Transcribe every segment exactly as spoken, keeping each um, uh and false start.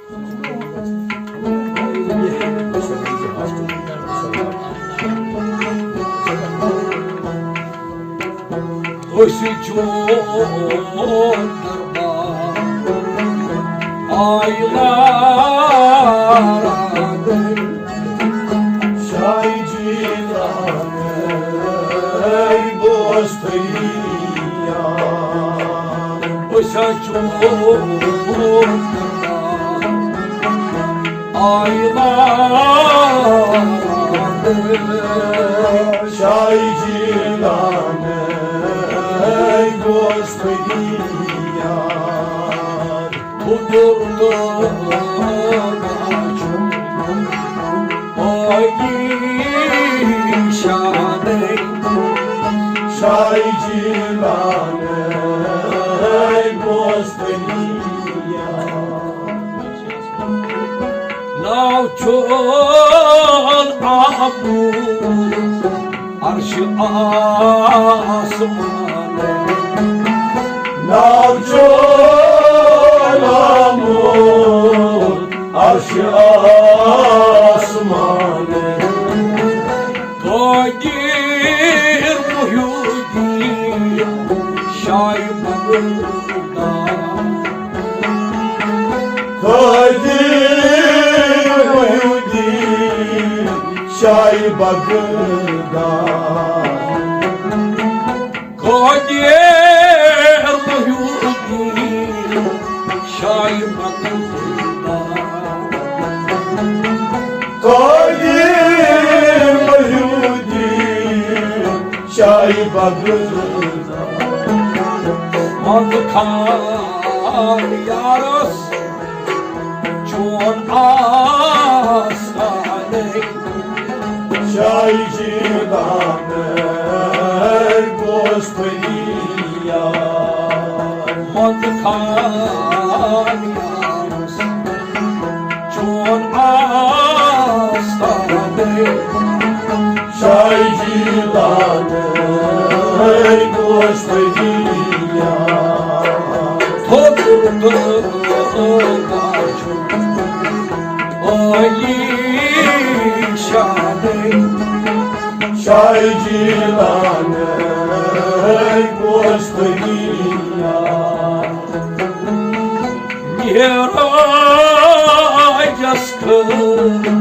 أسۍ چون دربار آیہِ لاران۔ شاہی جیلان، بوز تیار۔ أسۍ حظ چون دربار آیہِ لاران۔ شاہی جیلان، بوز تیار۔ بُزرگ آیی شادی۔ شاہی جیلان، بوز تیار۔ ناو چون آمُت عرش آسمان۔ ناو چون آمُت عرش آسمان۔ قادر محی الدین شاہ بغداد۔ قادر محی الدین شاہ بغداد۔ قادر محی الدین شاہ بغداد۔ قادر محی الدین شاہ بغداد۔ منٛز خان یارس چون آستانٕے۔ شاہی جیلان، بوز تیار۔ منٛز خان یارس چون آستانٕے۔ شاہی جیلان، بوز تیار۔ تھوٚد تہٕ عالی شانٕے۔ شاہی جیلان، بوز تیار۔ معراجس کھٔتۍ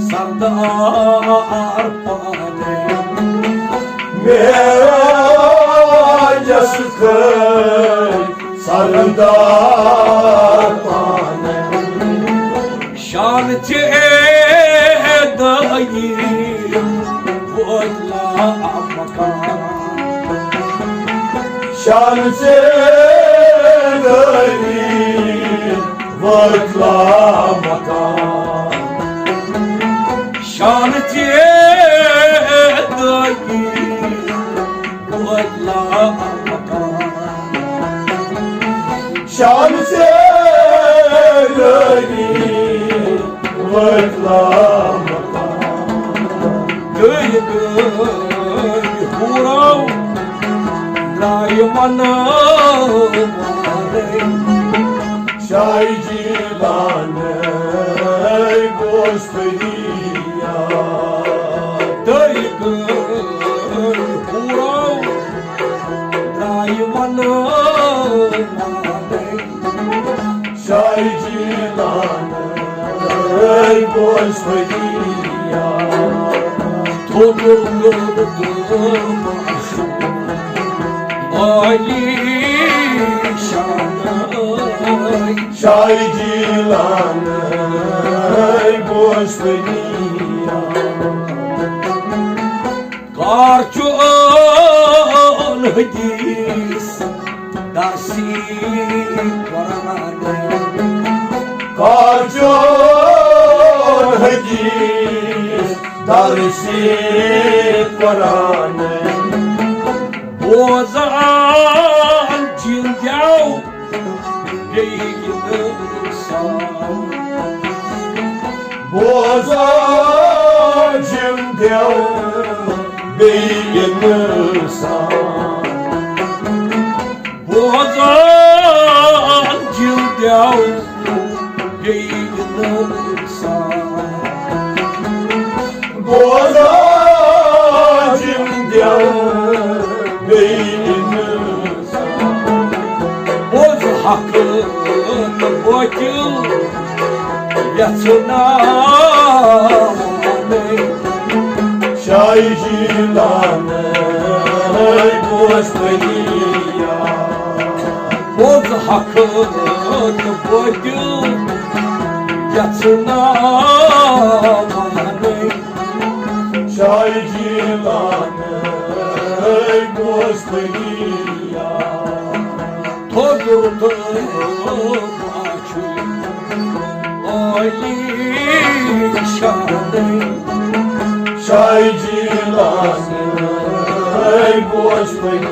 سردار پانے۔ معراجس کھٔتۍ سردار پانے۔ شان چے دٲیی وٲتۍ لامکان۔ شان چے دٲیی وٲتۍ لامکان۔ شان چے دٲیی وٲتۍ لامکان۔ شان چے دٲیی وٲتۍ لامکان۔ گٔے گٔے حورو درٛایہِ منہٕ وارے۔ شاہی جیلان، بوز تیار۔ گٔے گٔے حورو درٛایہِ منہٕ وارے۔ شاہی جیلان، بوز تیار۔ تھوٚد تہٕ معصوم عالی شانٕے۔ شاہی جیلان، بوز تیار۔ کار چون حدیث درسی قرآن۔ کار چون حدیث درسی قرآن۔ بوزان جِندیو بیٚیہِ اِنسان۔ بوزان جِندیو بیٚیہِ اِنسان۔ بوزان جِندیو بیٚیہِ نہٕ سان۔ بوزان یِم دٮ۪و بیٚیہِ نہٕ سان۔ بوز حق تہٕ باطل یژھناوانٕے۔ شاہ جیلانٕے گوٚژھ تۄہہِ یاد۔ بوز حق تہٕ باطل یژھناوانٕے۔ شاہ جیلانٕے گوٚژھ تۄہہِ یاد۔ تھوٚد روٚدُن عٲلی شانٕے۔ شاہ جیلانٕے گوٚژھ تۄہہِ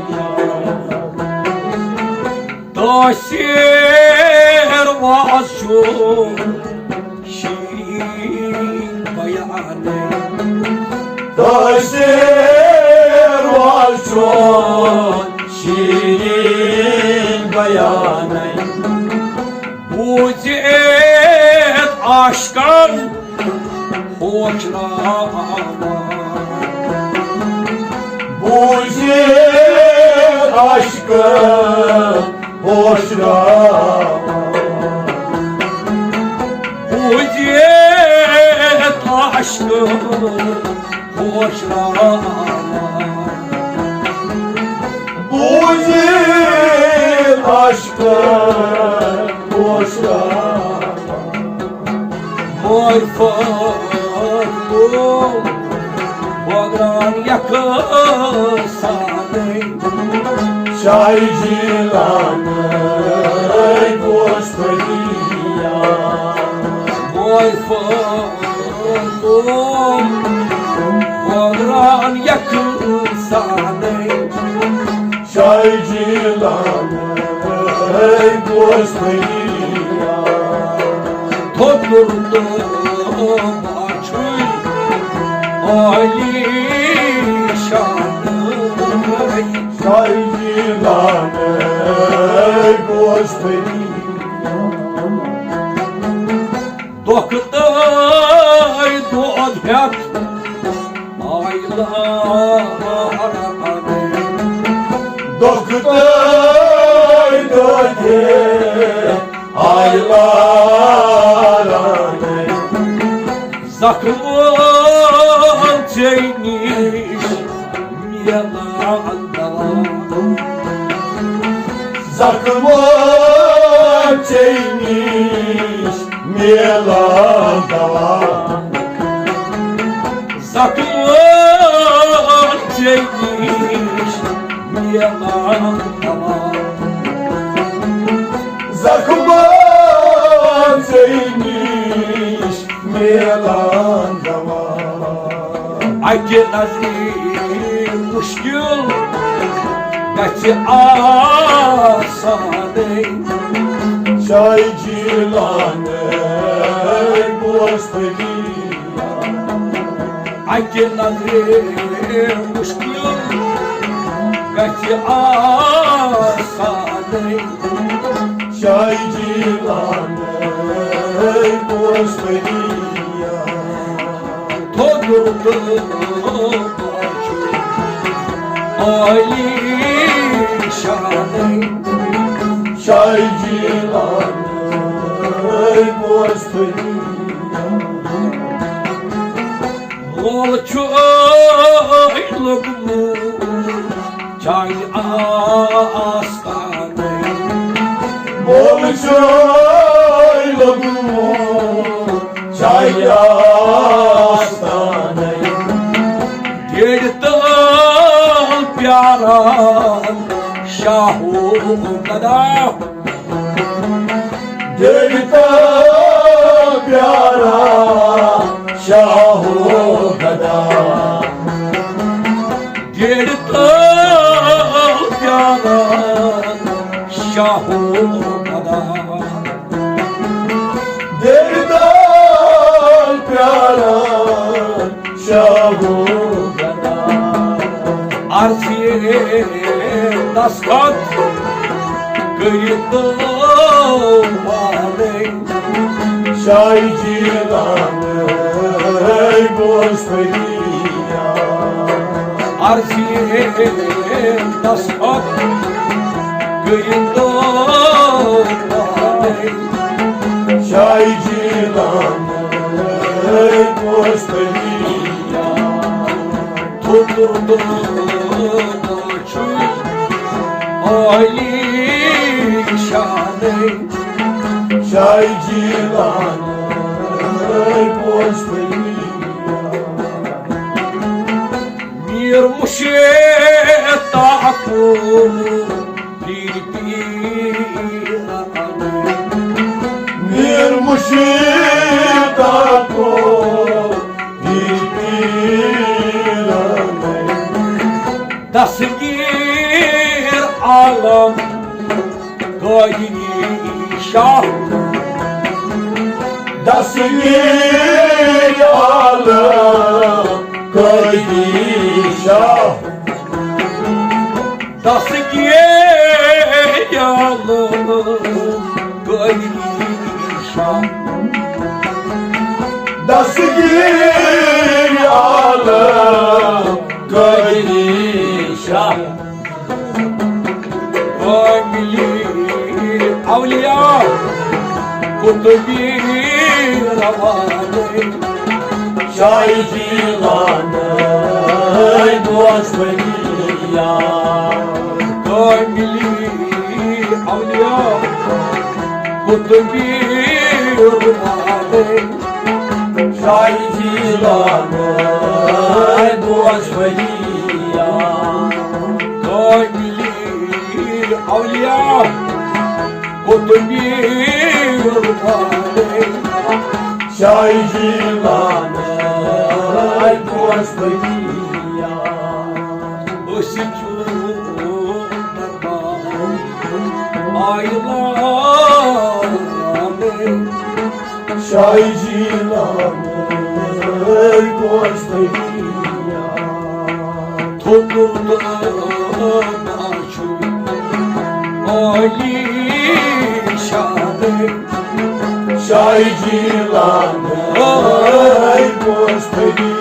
یاد۔ تٲثیٖر واز چھُ شیرین بیانٕے۔ تٲثیٖر واز چھُ شیرین بیانٕے۔ بوٗزِتھ عاشقن ہوشراوان۔ بوٗزِتھ عاشقن ہوشراوان۔ بوٗزِتھ عاشقن ہوشراوان۔ بوٗزِتھ عاشقن ہوشراوان۔ مٲرۍ فٲرۍ گوٚو بٲگران یکسانٕے۔ شاہ جیلانٕے گوٚژھ تۄہہِ یاد۔ مٲرۍ فٲرۍ گوٚو بٲگران یکسانٕے۔ شاہ جیلانٕے گوٚژھ تۄہہِ یاد۔ تھوٚد روٚدُن عٲلی شانٕے۔ شاہ جیلانٕے گوٚژھ تۄہہِ یاد۔ دۄکھٕ تہٕ دود ہٮ۪تھ آیہِ لاران۔ دۄکھٕ تہٕ دود ہٮ۪تھ آیہِ لاران۔ زخمن ژےٚ نِش میلان دوا۔ زخمن ژےٚ نِش میلان دوا۔ زخمن ژےٚ نِش میلان دوا۔ زخمن ژےٚ نِش میلان دوا۔ اَکہِ نظرِ مُشکِل گژھِ آسانٕے۔ شاہ جیلانٕے گوٚژھ تۄہہِ یاد۔ اَکہِ نظرِ مُشکِل گژھِ آسانٕے۔ شاہ جیلانٕے گوٚژھ تۄہہِ یاد۔ تھوٚد روٚدُن عٲلی شانٕے۔ شاہ جیلانٕے گوٚژھ تۄہہِ یاد۔ مول چھُ لوٚگمُت چاے آستانَے۔ مول چھُ لوٚگمُت چاے آستانَے۔ ڈیڈِ تل پیاران شاہو گدا۔ ڈیڈِ تل پیاران شاہو گدا۔ ڈیڈِ تل پیاران شاہو گدا۔ ڈیڈِ تل پیاران شاہو گدا۔ عرض یہِ دستخط کٔرِتھ تو پانے۔ شاہ جیلان بوز فریاد۔ عرضی دس حق گٔیِم دو پانے۔ شاہ جیلان بوز فریاد۔ تھوٚد تھوٚد چھُ عالی شانٕے۔ شاہ جیلان بوز فریاد۔ میر مشتاق پیر پیران۔ میر مشتاق پیر پیران۔ دستگیر عالم قادری شاہ۔ دستگیر عالم قادری شاہ۔ دستگیر عالم قادری شاہ۔ دستگیر عالم قادری شاہ۔ کاملی اولیاء قطبی روانی۔ شاہ جیلان بوز فریاد۔ کاملی اولیاء قطبی روانی۔ شاہ جیلان بوز فریاد۔ کاملی اولیاء قطبی روانی۔ شاہ جیلان بوز فریاد۔ أسۍ چھِ آیلان۔ شاہ جیلان بوز فریاد۔ تھوٚد تھوٚد چھُ عالی شانٕے۔ شاہ جیلان بوز فریاد۔